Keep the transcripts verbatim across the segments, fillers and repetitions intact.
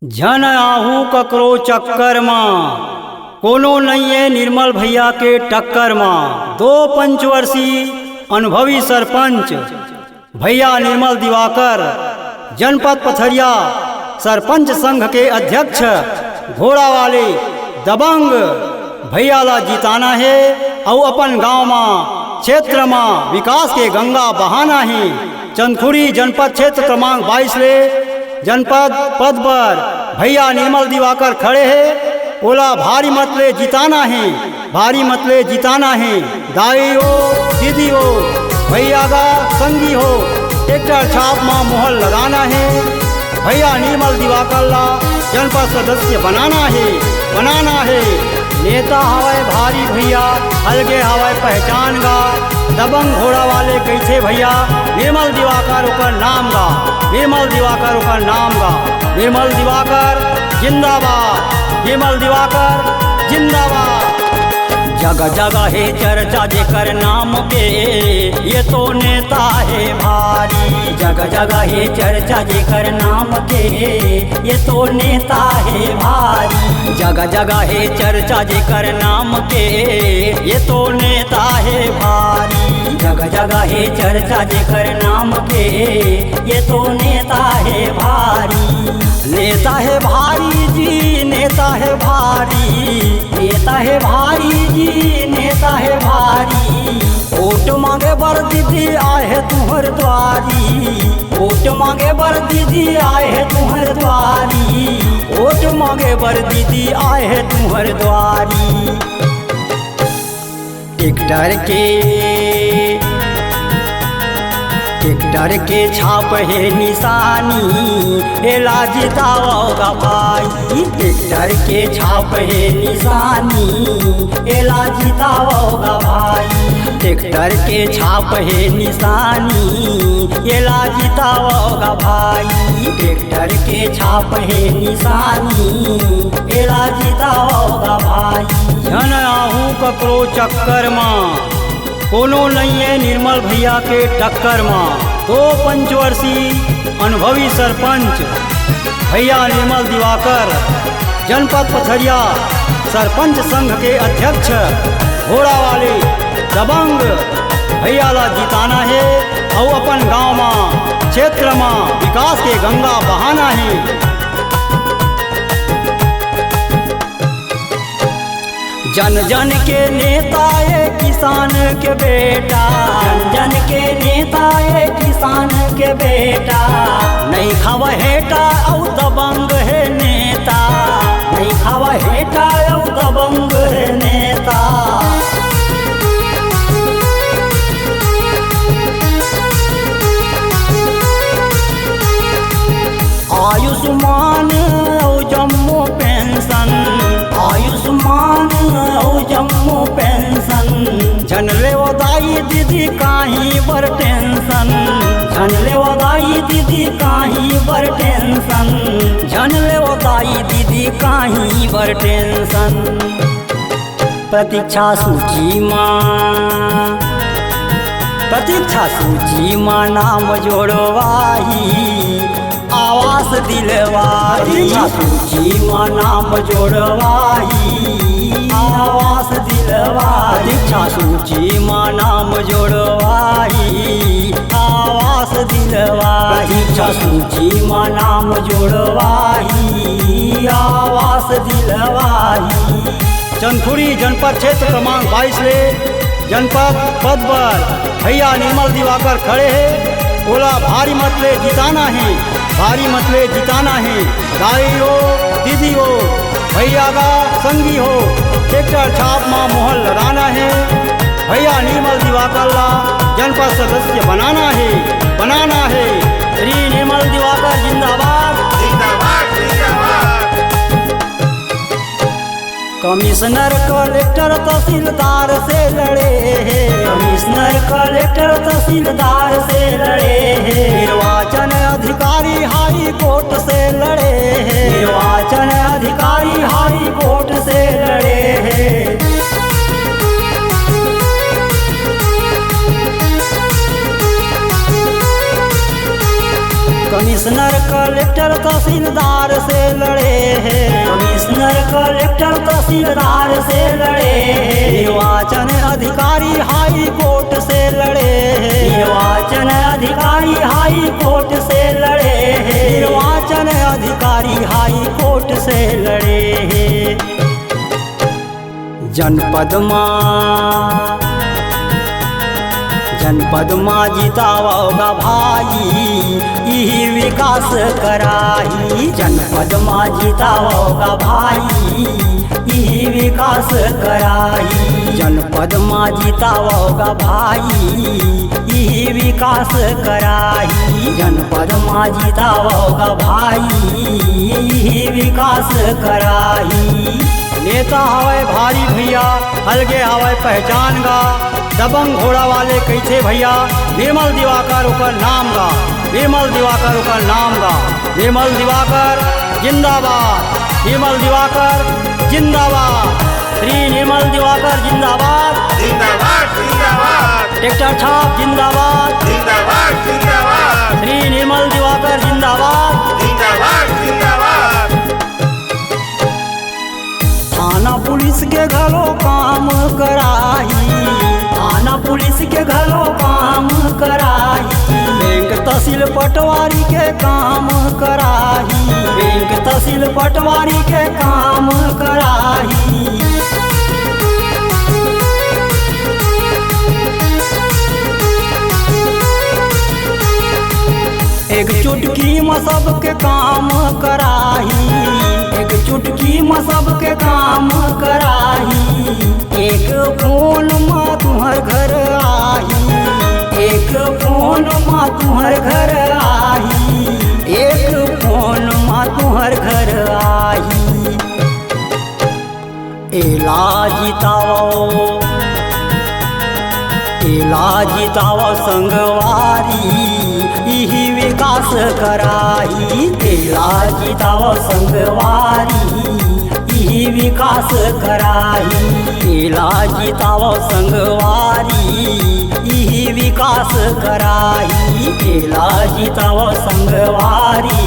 झन आहू ककरो चक्कर म, कोनो नइये निर्मल भैया के टक्कर म। दो पंचवर्षीय अनुभवी सरपंच भैया निर्मल दिवाकर, जनपद पथरिया सरपंच संघ के अध्यक्ष घोड़ा वाले दबंग भैया ला जिताना हे अउ अपन गांव म, क्षेत्र म विकास के गंगा बहाना हे। चंदखुरी जनपद क्षेत्र क्रमांक बाईस ले जनपद पद बर भैया निर्मल दिवाकर खड़े हे, ओला भारी मत ले जिताना हे, भारी मत ले जिताना हे। दाई हो, दीदी हो, भैया गा संगी हो, ट्रैक्टर छाप म मोहर लगाना हे। भैया निर्मल दिवाकर ला जनपद सदस्य बनाना हे, बनाना हे। नेता हवय भारी भैया, अलगे हवय पहचान गा। दबंग घोड़ा वाले कहिथे भैया, निर्मल दिवाकर ओकर नाम गा, निर्मल दिवाकर ओकर नाम गा। निर्मल दिवाकर जिंदाबाद, निर्मल दिवाकर जिंदाबाद। जगह जगह हे चर्चा जेकर नाम के, ये तो नेता हे भारी। जगह जगह हे चर्चा जेकर नाम के, ये तो नेता हे भारी। जगह जगह हे चर्चा जेकर नाम के, ये तो नेता हे भारी। जगह जगह हे चर्चा जेकर नाम के, ये तो नेता हे भारी। नेता हे भारी जी, नेता हे भारी, नेता हे भारी जी, नेता हे भारी। वोट मांगे बर दीदी आए हे तुहर द्वारी, वोट मांगे बर दीदी आए हे तुहर द्वारी, वोट मांगे बर दीदी आए हे तुहर द्वारी। ट्रैक्टर के, ट्रैक्टर के छाप हे निशानी, एला जितावव गा भाई। ट्रैक्टर के छाप हे निशानी, एला जितावव गा भाई। ट्रैक्टर के छाप हे निशानी, एला जितावव गा भाई। ट्रैक्टर के छाप हे निशानी, एला जितावव गा भाई। झन आहू ककरो चक्कर म, कोनो नइये निर्मल भैया के टक्कर म। दो पंचवर्षीय अनुभवी सरपंच भैया निर्मल दिवाकर, जनपद पथरिया सरपंच संघ के अध्यक्ष घोड़ा वाले दबंग भैया ला जिताना हे अउ अपन गांव म, क्षेत्र म विकास के गंगा बहाना हे। जन जन के नेता ए किसान के बेटा, जन जन के नेता ए किसान के बेटा। नइ खावय हेटा अउ दबंग हे नेता, नइ खावय हेटा अउ दबंग हे नेता। आयुष्मान अउ जम्मो पेंशन, आयुष्मान अउ जम्मो पेंशन। झन लेव दाई दीदी काहीं बर टेंशन, झन लेव दाई दीदी काहीं बर टेंशन, झन लेव दाई दीदी काहीं बर टेंशन। प्रतीक्षा सूची मा, प्रतीक्षा सूची मा नाम जोड़वाही, आवास दिलवाही। प्रतीक्षा सूची मा नाम जोड़वाही, आवास दिलवाही। प्रतीक्षा सूची मा नाम जोड़वाही, आवास दिलवाही। प्रतीक्षा सूची मा नाम जोड़वाही, आवास दिलवाही। चंदखुरी जनपद क्षेत्र क्रमांक बाईस ले जनपद पद बर भैया निर्मल दिवाकर खड़े हे, ओला भारी मत ले जिताना हे, भारी मत ले जिताना हे। दाई हो, दीदी हो, भैया गा संगी हो, ट्रैक्टर छाप मा मोहर लगाना हे। भैया निर्मल दिवाकर ला जनपद सदस्य बनाना हे, बनाना हे। श्री निर्मल दिवाकर जिंदाबाद। जिंदाबाद, जिंदाबाद। कमिश्नर कलेक्टर तहसीलदार से लड़े हे, कमिश्नर कलेक्टर तहसीलदार से लड़े हे। निर्वाचन अधिकारी हाई कोर्ट से लड़े हे, निर्वाचन अधिकारी हाई कोर्ट से लड़े हे। कमिश्नर कलेक्टर कलेक्टर तहसीलदार से लड़े हे, कमिश्नर कलेक्टर तहसीलदार से लड़े हे, निर्वाचन अधिकारी हाई कोर्ट से लड़े हे, निर्वाचन अधिकारी हाई कोर्ट से लड़े हे, निर्वाचन अधिकारी हाई कोर्ट से लड़े हे। जनपद मा, जनपद मा जितावव गा भाई, इही विकास कराही। जनपद मा जितावव गा भाई, इही विकास कराही। जनपद मा जितावव गा भाई, इही विकास कराही। जनपद मा जितावव गा भाई, इही विकास कराही। नेता हवय भारी भैया, अलगे हवय पहचान गा। दबंग घोड़ा वाले कहिथे भैया, निर्मल दिवाकर ओकर नाम गा, निर्मल दिवाकर ओकर नाम गा। निर्मल दिवाकर जिंदाबाद, निर्मल दिवाकर जिंदाबाद, श्री निर्मल दिवाकर जिंदाबाद। जिंदाबाद, जिंदाबाद। ट्रैक्टर छाप जिंदाबाद। जिंदाबाद, जिंदाबाद। श्री निर्मल दिवाकर जिंदाबाद। जिंदाबाद, जिंदाबाद। थाना पुलिस के घलो काम कराही, थाना पुलिस के घलो काम कराही। बैंक तहसील पटवारी के काम कराही, बैंक तहसील पटवारी के काम कराही। एक चुटकी म सबके काम कराही, एक चुटकी म सबके काम कराही। एक फोन म तुहर घर आही, एक फोन म तुहर घर आही, एक फोन म तुहर घर आही। एला जितावव, एला जितावव संगवारी, इही विकास कराही। एला जितावव संगवारी, इही विकास कराही। एला जितावव संगवारी, इही विकास कराही। एला जितावव संगवारी,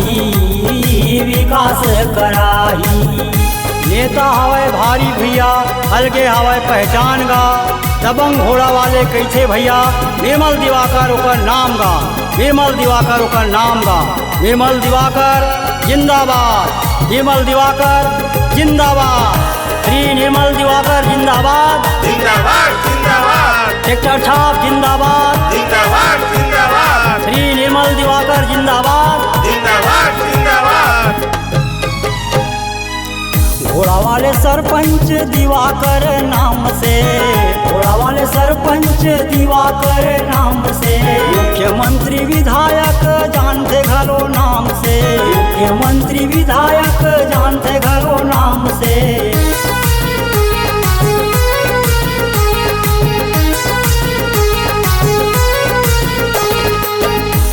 इही विकास कराही। नेता हवय भारी भैया, अलगे हवय पहचान गा। दबंग घोड़ा वाले कहिथे भैया, निर्मल दिवाकर ओकर नाम गा, निर्मल दिवाकर ओकर नाम गा। निर्मल दिवाकर जिंदाबाद, निर्मल दिवाकर जिंदाबाद, श्री निर्मल दिवाकर जिंदाबाद। जिंदाबाद, जिंदाबाद। ट्रैक्टर छाप जिंदाबाद। जिंदाबाद, जिंदाबाद। श्री निर्मल दिवाकर जिंदाबाद। जिंदाबाद, जिंदाबाद। घोड़ा वाले सरपंच दिवाकर नाम से, घोड़ा वाले सरपंच दिवाकर नाम से, मुख्यमंत्री विधायक जानथे घलो नाम से, मुख्यमंत्री विधायक जानथे घलो नाम से।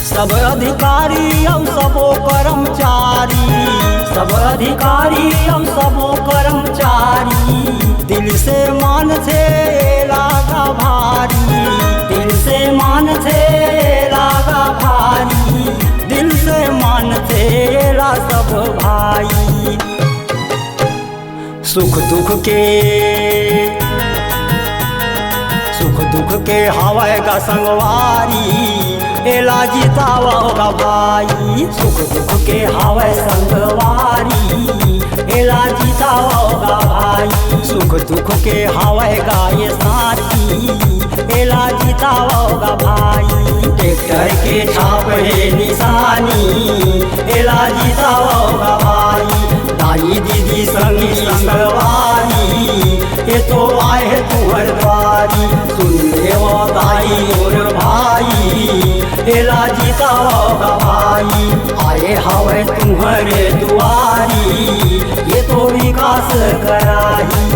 सब अधिकारी अउ सबो कर्मचारी, सब अधिकारी अउ सबो कर्मचारी, दिल से मानथे एला गा भारी, दिल से मानथे एला गा भारी, दिल से मानथे एला सब भाई। सुख दुख के, सुख दुख के हवय गा संगवारी, एला जितावव गा भाई। सुख दुख के हवय संगवारी, एला जितावव गा भाई। सुख दुख के हवय गा ये साथी, एला जितावव गा भाई। ट्रैक्टर के छाप हे निशानी, एला जितावव गा भाई। दाई दीदी संगी संगवारी, ए तो आए हे तुहर द्वारी। सुन लेवव दाई मोर भाई, एला जितावव गा भाई। आए हवय तुहरे दुआरी, ए तो विकास कराही।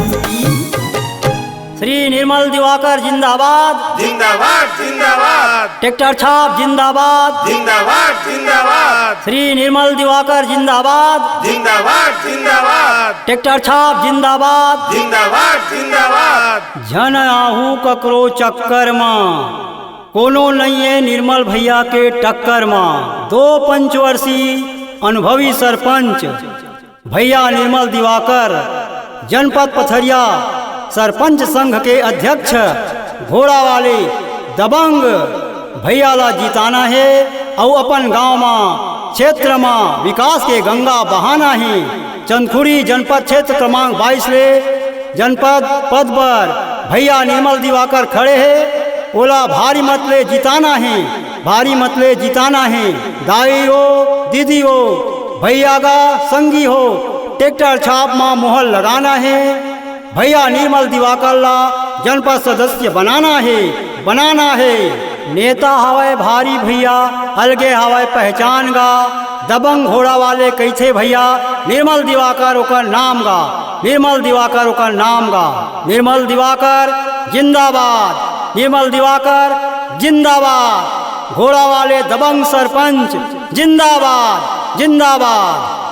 श्री निर्मल दिवाकर जिंदाबाद। जिंदाबाद, जिंदाबाद। ट्रैक्टर छाप जिंदाबाद। जिंदाबाद, जिंदाबाद। श्री निर्मल दिवाकर जिंदाबाद। जिंदाबाद, जिंदाबाद। ट्रैक्टर छाप जिंदाबाद। जिंदाबाद, जिंदाबाद। झन आहू ककरो चक्कर म, कोनो नइये निर्मल भैया के टक्कर म। दो पंचवर्षी अनुभवी सरपंच भैया निर्मल दिवाकर, जनपद पथरिया सरपंच संघ के अध्यक्ष, घोड़ा वाले दबंग भैया ला जिताना हे अउ अपन गांव म, क्षेत्र म विकास के गंगा बहाना हे। चंदखुरी जनपद क्षेत्र क्रमांक बाईस ले जनपद पद पर भैया निर्मल दिवाकर खड़े हे, ओला भारी मत ले जिताना हे, भारी मत ले जिताना हे। दाई हो, दीदी हो, भैया गा संगी हो, ट्रैक्टर छाप म मोहर लगाना हे। भैया निर्मल दिवाकर ला जनपद सदस्य बनाना हे, बनाना हे। नेता हवय भारी भैया, अलगे हवय पहचान गा। दबंग घोड़ा वाले कहिथे भैया, निर्मल दिवाकर ओकर नाम गा, निर्मल दिवाकर ओकर नाम गा। निर्मल दिवाकर जिंदाबाद, निर्मल दिवाकर जिंदाबाद। घोड़ा वाले दबंग सरपंच जिंदाबाद, जिंदाबाद।